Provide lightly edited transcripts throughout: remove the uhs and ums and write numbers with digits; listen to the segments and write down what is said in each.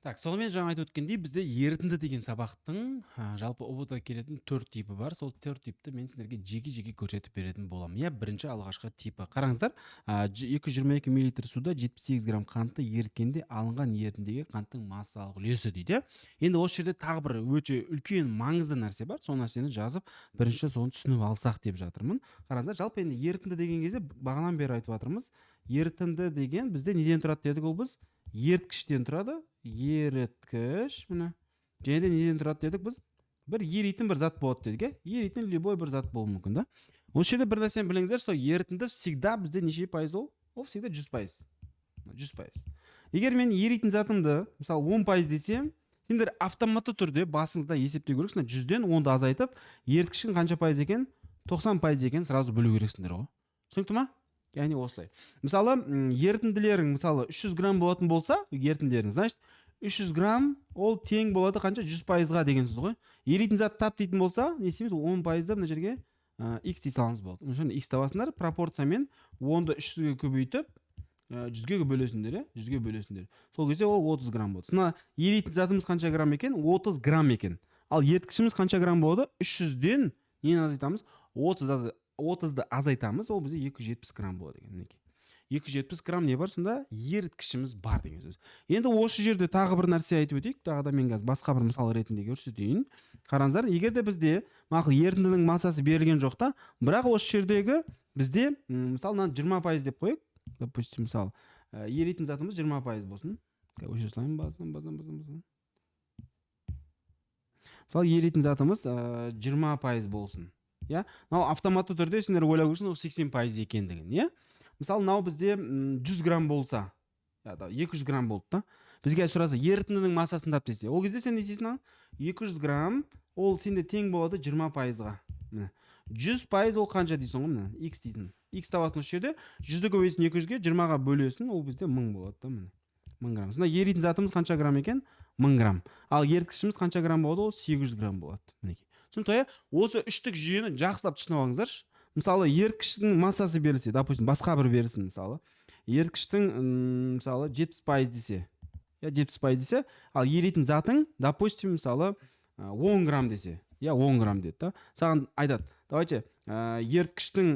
Так, сонымен, жаңа айтып өткендей, бізде ерітінді деген сабақтың жалпы ҰБТ келетін төрт типі бар. Сол төрт типті мен сіздерге жеке жеке көрсетіп беретін боламын, иә. Бірінші, алғашқы типі, қараңыздар: 222 миллилитр суда 78 грамм қантты еріткенде алынған ерітіндіге қанттың массалық үлесі дейді. Енді осы жерде тағы бір өте үлкен маңызды нәрсе бар. Сол нәрсені жазып, бірінші соны түсініп алсақ деп жатырмын. Қараңыздар, жалпы енді ерітінді деген кезде, бағанадан бері айтып жатырмыз, ерітінді деген бізде неден тұрады дедік? Ол біз еріткіштен тұрады, еріткіш, міне. Және де неден тұрады дедік біз? Бір еритін бір зат болады дедік, иә. Еритін любой бір зат болуы мүмкін да. Осы жерде бір нәрсені біліңіздер, что ерітінді всегда бізде неше пайыз ол? Ол всегда 100%, 100%. Егер мен еритін затымды, мысалы, 10% десем, сендер автоматты түрде басыңызда есептеу керексіңдер: 100-ден 10-ды азайтып, еріткіштің қанша пайыз екен, 90% екенін сразу білу керексіңдер ғой. Түсінікті ма? Яғни осылай. Мысалы, ерітінділерің, мысалы, 300 грамм болатын болса ерітінділерің, значит, 300 грамм ол тең болады қанша? 100%-ға деген сөз ғой. Еритін зат тап дейтін болса, не істейміз? 10%-ды мына жерге x дей саламыз, болды. Мына x табасыңдар пропорциямен: 10-ды 300-ге көбейтіп, 100-ге бөлесіңдер, иә, 100-ге бөлесіңдер. Сол кезде ол 30 грамм болады. Мына еритін затымыз қанша грамм екен? 30 грамм екен. Ал еріткішіміз қанша грамм болады? 300-ден нені азайтамыз? 30-ды. 30-ды азайтамыз, ол бізде 270 грамм болады екен. Мінекей, 270 грамм не бар сонда? Еріткішіміз бар деген сөз. Енді осы жерде тағы бір нәрсе айтып өтейік. Тағы да мен қазір басқа бір мысал ретінде көрсетейін. Қараңыздар, егер де бізде, мақұл, ерітіндінің массасы берілген жоқ та, бірақ осы жердегі бізде, мысалы, мынаны 20% деп қояйық, допустим. Мысалы, еритін затымыз 20% болсын. Өшіре салайын басынан, басынан, басынан, басынан. Мысалы, еритін затымыз 20% болсын, иә. Мынау автоматты түрде сендер ойлау керексіңдер ол 80% екендігін, иә. Мысалы, мынау бізде 100 грамм болса, 200 грамм болды да. Бізге сұраса, ерітіндінің массасын тап десе, ол кезде сен не істейсің? 200 грамм ол сенде тең болады 20%-ға. Міне, 100% ол қанша дейсің ғой, міне, x дейсің. X табасың. Осы жерде 100-ді көбейтесің 200-ге, 20-ға бөлесің, ол бізде 1000 болады да. Міне, 1000 грамм. Сонда еритін затымыз қанша грамм екен? 1000 грамм. Ал еріткішіміз қанша грамм болады? Ол 800 грамм болады. Мінекей, түсінікті, иә? Осы үштік жүйені жақсылап түсініп алыңыздаршы. Мысалы, еріткіштің массасы берілсе, допустим, басқа бір берілсін, мысалы, еріткіштің, мысалы, 70% десе, иә, 70% десе, ал еритін затың, допустим, мысалы, 10 грамм десе, иә, 10 грамм деді да. Саған айтады: давайте, еріткіштің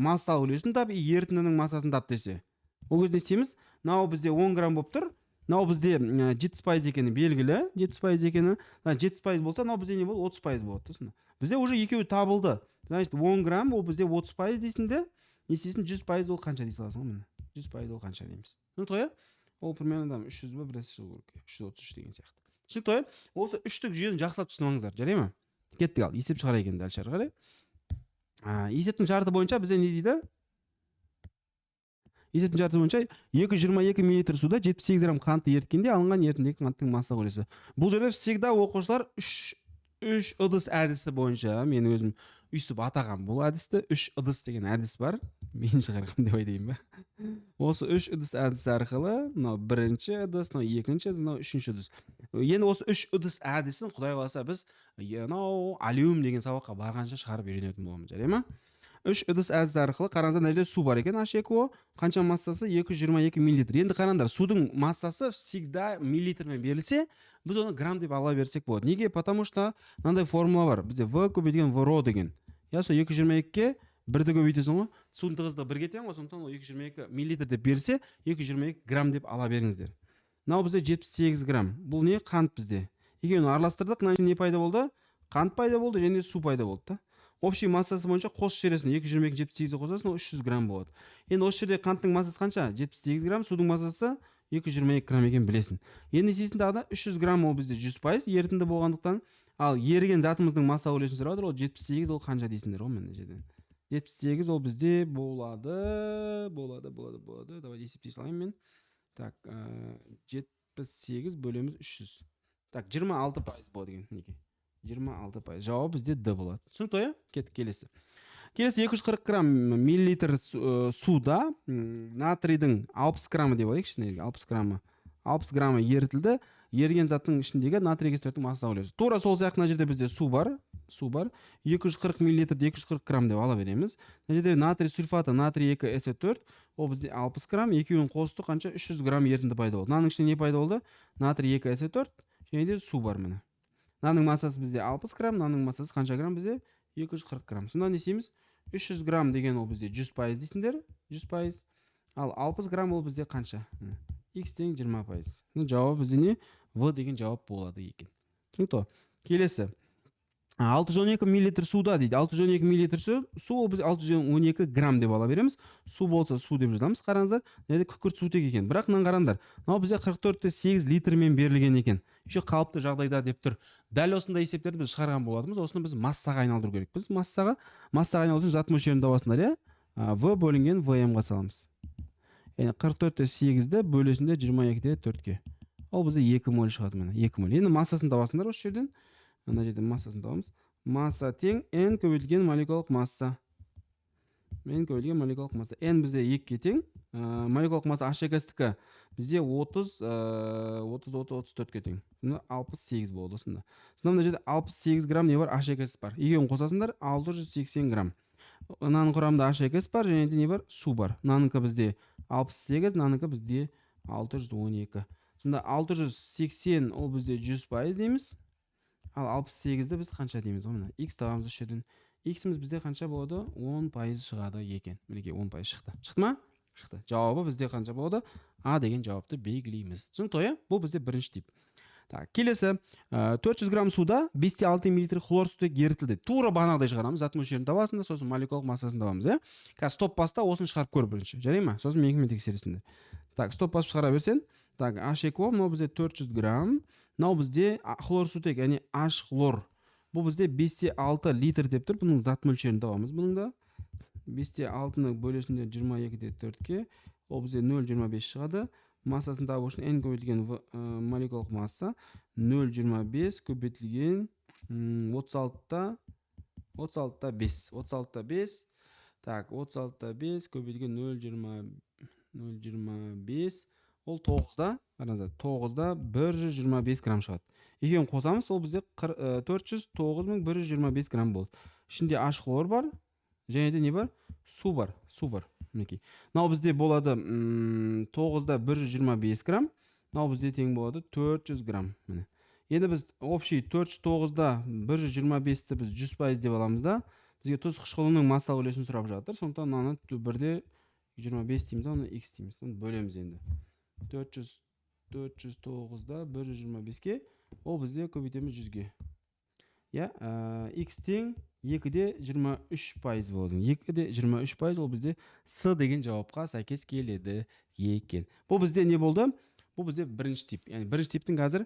массалық үлесін тап и ерітіндінің массасын тап десе, ол кезде не істейміз? Мынау бізде 10 грамм болып тұр, мынау бізде 70% екені белгілі, 70% екені. 70% болса, мынау бізде не болады? 30% болады да. Сонда бізде уже екеуі табылды. Значит, 10 грамм ол бізде 30% дейсің де, не істейсің? 100% ол қанша дей саласың ғой. Міне, 100% ол қанша дейміз. Түсінікті ғой, иә? Ол примерно там 300 ба, бір нәрсе шығу керек, 333 деген сияқты. Түсінікті ғой, иә? Осы үштік жүйені жақсылап түсініп алыңыздар, жарай ма? Кеттік. Ал есеп шығарайық енді дальше, ары қарай. Есептің шарты бойынша бізде не дейді? Есептің шарты бойынша 222 миллилитр суда 78 грамм қантты еріткенде алынған ерітіндідегі қанттың массалық үлесі. Бұл жерде всегда, оқушылар, үш ыдыс әдісі бойынша, мен өзім өйстіп атағам бұл әдісті, үш ыдыс деген әдіс бар, мен шығарғам деп айтайын ба. Осы үш ыдыс әдісі арқылы, мынау бірінші ыдыс, мынау екінші ыдыс, мынау үшінші ыдыс. Енді осы үш ыдыс әдісін, құдай қаласа, біз мынау алюм деген сабаққа барғанша шығарып үйренетін боламыз, жарай ма? Үш ыдыс әдісі арқылы, қараңыздар, мына жерде су бар екен, H2O. Қанша массасы? 222 миллилитр. Енді қараңдар, судың массасы всегда миллилитрмен берілсе, біз оны грамм деп ала берсек болады. Неге? Потому что мынандай формула бар бізде: в көбейтілген в ро деген, иә. Сол 222-ге бірді көбейтесің ғой, судың тығыздығы бірге тең ғой. Сондықтан ол 222 миллилитр деп берсе, 222 грамм деп ала беріңіздер. Мынау бізде 78 грамм. Бұл не? Қант бізде. Екеуін араластырдық, мына не пайда болды? Қант пайда болды және су пайда болды да. Общий массасы бойынша қосып жібересің: 222 78-ге қосасың, ол 300 грамм болады. Енді осы жерде қанттың массасы қанша? 78 грамм. Судың массасы 222 грамм екенін білесің. Енді не істейсің тағы да? 300 грамм ол бізде 100% ерітінді болғандықтан, ал еріген затымыздың массалық үлесін сұрап жатыр. Ол 78, ол қанша дейсіңдер ғой. Мына жерден 78 ол бізде болады, болады, болады, болады. Давайте есептей салайын мен. Так, 78 бөлеміз 300. Так, 26% болады екен. Мінекей, 26%. Жауабы бізде Д болады. Түсінікті ғой, иә? Кеттік келесі. Келесі: 240 грамм миллилитр суда натрийдің 60 граммы деп алайықшы мына жерге, 60 граммы, 60 граммы ерітілді. Еріген заттың ішіндегі натрий кислотының массалық үлесі. Тура сол сияқты мына жерде бізде су бар, су бар, 240 миллилитрді 240 грамм деп ала береміз. Мына жерде натрий сульфаты, натрий 2 С 4, Ол бізде 60 грамм, екеуін қостық, қанша? 300 грамм ерітінді пайда болды. Мынаның ішінде не пайда болды? Натрий 2 СО4 және де су бар міне. Мынаның массасы бізде 60 грамм, мынаның массасы қанша грамм бізде? 240 грамм. Сонда не істейміз? 300 грамм деген ол бізде 100% дейсіңдер, 100%. Ал 60 грамм ол бізде қанша? Міне, X тең 20%. Мына жауабы бізде не? В деген жауап болады екен. Түсінікті ғой? Келесі. 612 миллилитр суда дейді. 612 миллилитр су ол біз 612 грамм деп ала береміз. Су болса су деп жазамыз. Қараңыздар, мына жерде күкірт сутек екен. Бірақ мынаны қараңдар. Мынау бізде 44,8 литрмен берілген екен. Еще қалыпты жағдайда деп тұр. Дәл осындай есептерді біз шығарған болатынбыз. Осыны біз массаға айналдыру керекпіз. Массаға айналдыру үшін зат мөлшерін табасыңдар, иә? В бөлінген ВМ-ға саламыз. Яғни 44,8-ді бөлесіңдер 22,4-ке. Ол бізде 2 моль шығады міне, 2 моль. Енді массасын табасыңдар осы жерден. Ана жерден массасын табамыз. Масса тең N көбейтілген молекулалық масса. N көбейтілген молекулалық масса. N бізде 2-ге тең. Молекулалық масса H2S-тікі бізде 30, 34-ке тең. Сонда 68 болады осында. Сонда мына жерде 68 грамм не бар? H2S бар. Екеуін қосасыңдар, 680 грамм. Мынаның құрамында H2S бар және де не бар? Су бар. Мынанікі бізде 68, мынанікі бізде 612. Сонда 680 ол бізде 100% дейміз. Ал 68-ді біз қанша дейміз ғой мына? X табамыз осы жерден. X-іміз бізде қанша болады? 10% шығады екен. Мінекей 10% шықты. Шықты ма? Шықты. Жауабы бізде қанша болады? А деген жауапты белгілейміз. Түсінікті ғой, иә? Бұл бізде бірінші тип. Так, келесі, 400 грамм суда 5,6 миллилитр хлор сутек ерітілді. Тура бағанағыдай шығарамыз. Зат мөлшерін табасыңдар, сосын молекулалық массасын табамыз, иә? Қазір стоп баста, осыны шығарып көр бірінші. Жарай ма? Сосын менікімен тексересіңдер. Так, стоп басып шығара берсең. Так, H2O, мынау бізде 400 грамм. Мынау бізде хлор сутек, яғни H хлор. Бұл бізде 5,6 литр деп тұр. Бұның зат мөлшерін табамыз бұның да. 5,6-ны бөлесіңдер 22,4-ке. Ол бізде 0,25 шығады. Массасын табу үшін N көбейтілген В, молекулалық масса 0,25 көбейтілген, 36,5, 36,5. Так, 36,5 көбейтілген 0,25, ол 9-да, қараңыздар, 9-да 125 грамм шығады. Екеуін қосамыз, ол бізде 409 125 грамм болды. Ішінде H хлор бар және де не бар? Су бар, су бар. Мінекей. Мынау бізде болады, 9-да 125 грамм. Мынау бізде тең болады 400 грамм. Міне. Енді біз общий 409-да 125-ті біз 100% деп аламыз да, бізге тұз қышқылының массалық үлесін сұрап жатыр. Сондықтан мынаны 1-де 25 дейміз, оны x дейміз. Соны бөлеміз енді. 409-да 125-ке, ол бізде көбейтеміз 100-ге. Иә, x тең 2,23% болады. 2,23% ол бізде С деген жауапқа сәйкес келеді екен. Бұл бізде не болды? Бұл бізде бірінші тип. Яғни бірінші типтің қазір,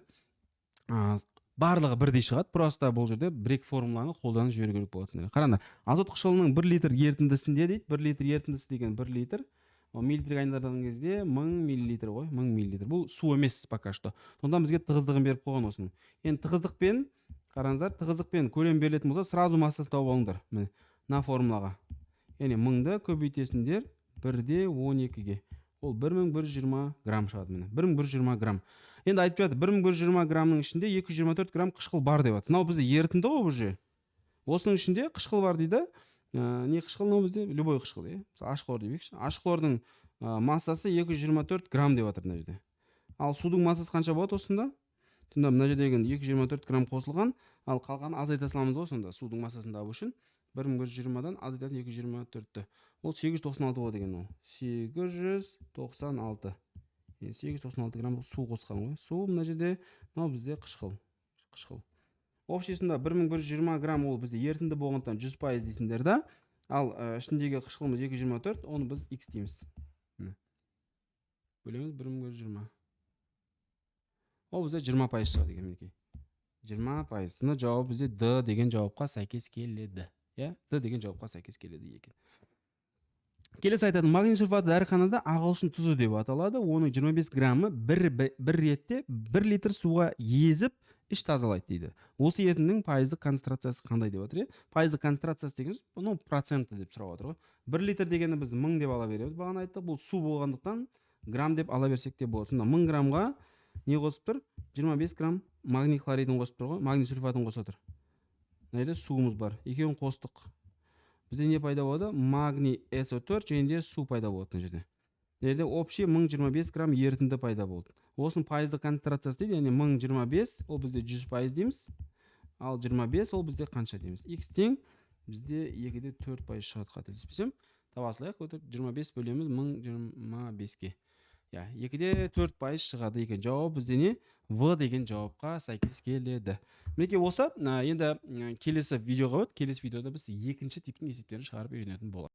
барлығы бірдей шығады. Просто бұл жерде бір екі формуланы қолданып жіберу керек болады сендерге. Қараңдар, азот қышқылының 1 литр ерітіндісінде дейді. 1 литр ерітіндісі деген 1 литр. Ол миллилитрге айналдырған кезде 1000 миллилитр ғой, 1000 миллилитр. Бұл су емес пока что. Сондықтан бізге тығыздығын беріп қойған осының. Енді тығыздықпен қараңыздар, тығыздықпен көлем берілетін болса, сразу массасын тауып алыңдар. Міне, мына формулаға. Яғни 1000-ды көбейтесіңдер 1,12-ге. Ол 1120 грамм шығады міне. 1120 грамм. Енді айтып жатыр, 1120 граммның ішінде 224 грамм қышқыл бар деп жатыр. Мынау бізде ерітінді ғой уже. Осының ішінде қышқыл бар дейді. Не қышқыл? Мынау бізде любой қышқыл, иә? Мысалы, H хлор дейікші. H хлордың массасы 224 грамм деп жатыр мына жерде. Ал судың массасы қанша болады осында? Сонда мына жердегі 224 грамм қосылған, ал қалғанын азайта саламыз ғой сонда судың массасын табу үшін. 1120-дан азайтасың 224-ті. Ол 896 болады екен ол. 896. Енді 896 грамм су қосқан ғой. Су мына жерде, мынау бізде қышқыл. Қышқыл. Общий сонда 1120 грамм ол бізде ерітінді болғандықтан 100% дейсіңдер да. Ал ішіндегі қышқылымыз 224, оны біз x дейміз. Міне. Бөлеміз 1120. Ол бізде 20% шығады екен мінекей. 20%. Сонда жауап бізде D деген жауапқа сәйкес келеді. Иә, D деген жауапқа сәйкес келеді екен. Келесі айтады, магний сульфаты дәріханада ағылшын тұзы деп аталады. Оның 25 граммы бір ретте 1 литр суға езіп іш тазалайды дейді. Осы ерітіндінің пайыздық концентрациясы қандай деп жатыр, иә? Пайыздық концентрациясы деген сөз, ну, проценті деп сұрап жатыр ғой. 1 литр дегенді біз 1000 деп ала береміз. Бағана айттық, бұл су болғандықтан грамм деп ала берсек те болады. Сонда 1000 граммға не қосып тұр? 25 грамм магний хлоридін қосып тұр ғой, магний сульфатын қосып отыр. Мына жерде суымыз бар. Екеуін қостық. Бізде не пайда болады? Магний SO4 және де су пайда болады мына жерде. Мына жерде общий 1025 грамм ерітінді пайда болды. Осының пайыздық концентрациясы дейді, яғни 1025 ол бізде 100% дейміз, ал 25 ол бізде қанша дейміз? X тең бізде 2,4% шығады, қателеспесем. Таба салайық, өтіп 25 бөлеміз 1025-ке, иә, 2,4% шығады екен. Жауабы бізде не? В деген жауапқа сәйкес келеді. Мінекей, осы. Енді келесі видеоға өт. Келесі видеода біз екінші типтің есептерін шығарып үйренетін боламыз.